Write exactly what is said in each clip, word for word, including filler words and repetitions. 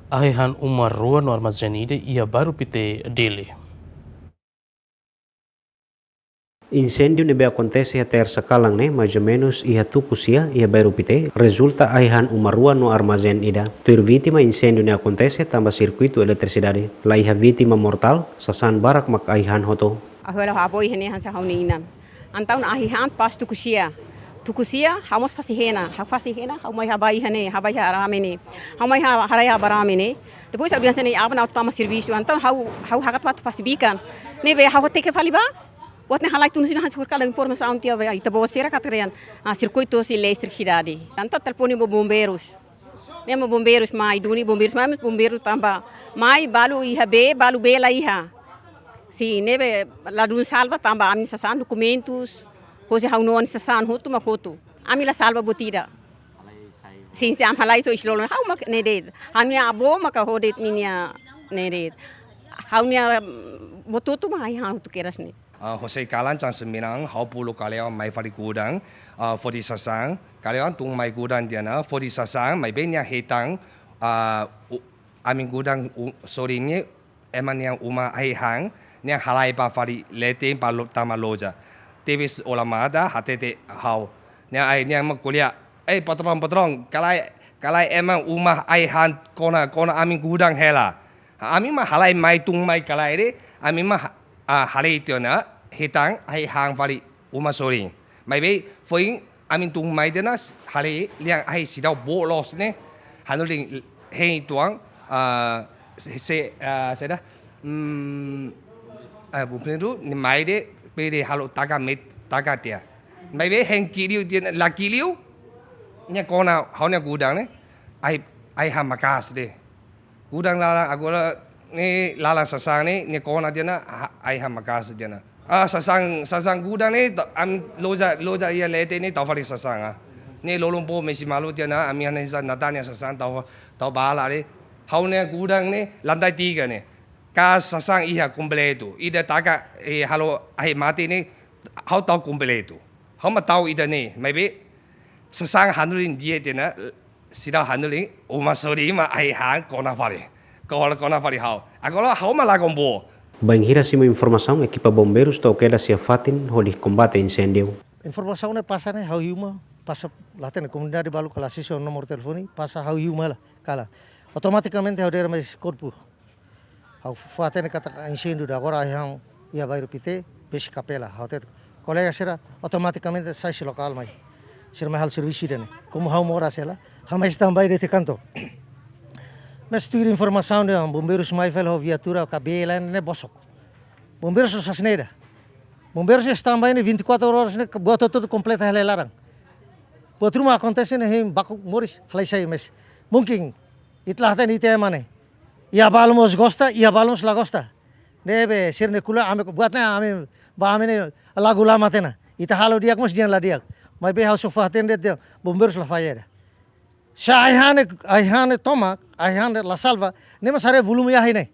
Ahi-han uma rua no armazén ida iha Bairru Pité, Dili. Inséndiu ne'ebé akontese iha tersa kalan ne'e, mais ou menus iha tuku sia, iha Bairru Pité, rezulta ahi-han uma rua no armazén ida. Tuir vítima, inséndiu ne'e akontese tanba sirkuitu eletrisidade. La iha vítima mortál, sasán barak mak ahi-han hotu. Ha'u hela ha'u bá iha ne'e hanesan ha'u-nia inan. Entaun ahi-han pas tuku sia. Tuku sia, ha'u mós fase hena, ha'u fase hena, ha'u mai ha'u bá iha ne'e, ha'u bá iha rame ne'e. Ha'u mai ha-, haree aban rame ne'e. Depois ha'u dehan hanesan ne'e, aban ha'u tama servisu. Entaun ha'u, ha'u hakat atu fase bikan. Ne'ebé ha'u hateke fali bá. Buat ne'e halai tun sira hanesan ha'u kala informasaun tiha ba ita-boot sira katak dehan, ah, sirkuitu hosi eletrisidade. Entaun telefone ba bombeirus. Ne'e mak bombeirus mai, duni bombeirus mai, mas bombeirus tanba mai balu iha bee, balu bee la iha. Sin, ne'ebé ladún salva tanba ami-nia sasán, dokumentus, hosi ha'u-nia oan sasán hotu mak hotu. Ami la salva buat ida. Sin, sin, ami halai só isin-lolon. Ha'u mak ne'e de'it. Ha'u-nia avó maka ho de'it ninia ne'e de'it. Ha'u-nia, mm, buat hotu mak ahi-han hotu kedas ne'e. Ah, José Kalan, Chang Seminang, ha'u pulu kalewa mai fali gudang, ah, foti sasán, kalewa tun mai gudang tiha ona, foti sasán, maibé nia hetan, ah, u-, ami gudang u-, sorin ne'e, ema nia uma ahi-han, nia halai bá fali leten bá lo-, tama loja. Tebes ola mada, hatete ha'u. Nia ai, nia mak ko'alia, "Eh, patrón, patrón, kalai, kalai ema uma ahi-han kona, kona ami gudang hela." Ami mak halai mai tun mai kalai de'it, ami mak, ah, haree tiha ona, hetan ahi-han fali uma sorin. Maibé, foin ami tun mai tiha ona, haree lian ahi seidauk boot loos ne'e, hanorin hein tuan, ah, se, se, ah, saida, hmm, ah, bombeirus, ne'e mai de'it, bele halo taka met, taka tiha. Maibé, hein ki'ik liu tiha ona, la ki'ik liu, nia kona, ha'u-nia gudang ne'e, ahi, ahi-han maka'as de'it. Gudang laran agora ne'e laran sasán ne'e, ne'e kona tiha ona, ha-, ahi-han maka'as tiha ona. Ah, sasán, sasán gudang ne'e, ta-, ami loja, loja iha leten ne'e, tau fali sasán, ah. Ne'e lolon boot mesak malu tiha ona, ami hanesan Natania sasán, tau, tau bala de'it. Ha'u-nia gudang ne'e, lantai tiga ne'e. Ka'as sasán iha kompletu. Ida taka, eh, halo ahi mate ne'e, ha'u tau kompletu. Ha'u mak tau ida ne'e, maibé, sasán hanorin di'ak tiha ona, seidauk hanorin, uma sorin mak ahi-han kona fali. Kona, kona fali ha'u. Agora ha'u mak lakon boot. Bainhira simu informasaun, ekipa bombeirus to'o kedas iha fatin hodi kombate inséndiu. Informasaun ne'e pasa ne'e, ha'u iha uma, pasa la hatene komunidade balu kala sisi nomor telefone, pasa ha'u iha uma hela, kala. Automatikamente ha'u dere mai korpu. Ha'u fó-hatene katak inséndiu ida agora ahi-han iha Bairru Pité, besik Kapela. Ha'u hatete kolega sira automatikamente sai husi lokál mai. Sira mai halo servisu ida-ne'e. Komu ha'u moras hela, ha'u mai standby de'it iha kantor. Mas tuir informasaun dehan bombeirus mai fali ho viatura ka bee laran ne'e bosok. Bombeirus só sasán ne'e ida. Bombeirus ne'e standby ne'e vinte e quatro horas ne'e buat hotu-hotu kompleta hela iha laran. Buat ruma akontese ne'e hein baku moris halai sai mes. Mungkin ita la hatene ita ema ne'e. Iha balu mós gosta, iha balu mós la gosta. Ne'ebé sira-ne'e ko'alia, ami buat ne'e, ami, ba ami ne'e lagu lama tiha ona. Ita halo di'ak mós dehan la di'ak. Maibé ha'u só fó-hatene de'it, bombeirus la falla ida. Se ahi-han ne'e, ahi-han ne'e tomak, ahi-han ne'e la salva, ne'e mós haree volume ahi ne'e.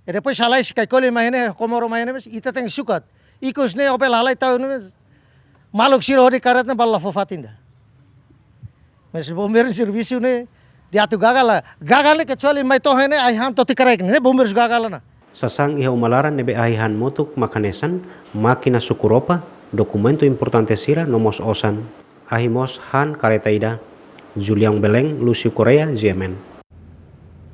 E depois halai se kaikoli mai ne'e, Komoro mai ne'e, mas ita tenke sukat. Ikus ne'e, ope lalai tau ne'e, mas maluk sira hodi karet ne'e balu la fó fatin ida. Mas bombeirus servisu ne'e, di'ak atu gagal la. Gagal ne'e kecuali mai to'o iha ne'e, ahi-han to'o tiha kraik ne'e, bombeirus gagal ona. Sasán iha uma laran ne'ebé ahi-han motuk mak hanesan, mákina suku ropa, dokumentu importante sira no mós osan. Ahi mós han kareta ida. Julião Belém, Lúcio Correia, G M N.